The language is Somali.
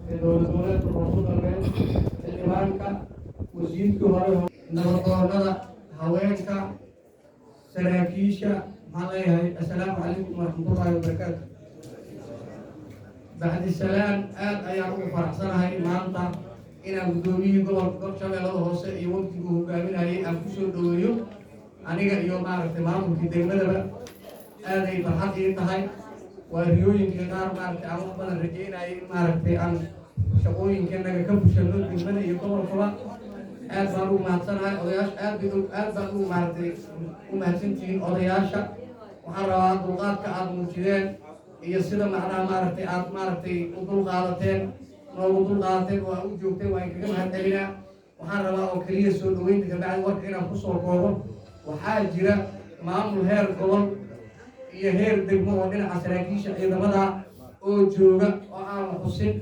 Ee Dowlad Goboleedka Koonfur Galbeed, xildhibaanka, wasiirkii hore, nabadoonada, haweenka, saraakiisha, maxaan leeyahay? Assalaamu calaykum waraxmatullaahi wabarakaatu. Bacdi salaan, aad ayaan ugu faraxsanahay maanta inaan guddoomiyihii gobolka Shabeellada Hoose iyo wafdigu hogaaminayay aan kusoo dhaweeyo, aniga iyo maaragtay maamulkii degmadaba. Aaday farxad ii tahay. Waa riyooyinkii qaar maaragtay aan wax badan rajeynayay in maaragtay aan shaqooyinkanaga ka fushano degmada iyo gobolkaba. Aad baan ugu mahadsanahay odayaasha, aad bay aad baan ugu maaragtay u mahadsantihiin odayaasha. Waxaan rabaa dulqaadka aada muujideen iyo sida macnaha maaragtay aad maaragtay u dulqaadateen, noogu dulqaadateen oo aad u joogteen, waa inkaga mahad celinaa. Waxaan rabaa oo keliya soo dhaweynta kabacdi warka inaan kusoo koobo. Waxaa jira maamul heer gobol iyo heer degmo oo dhinaca saraakiisha ciidamada oo jooga oo aan la xusin.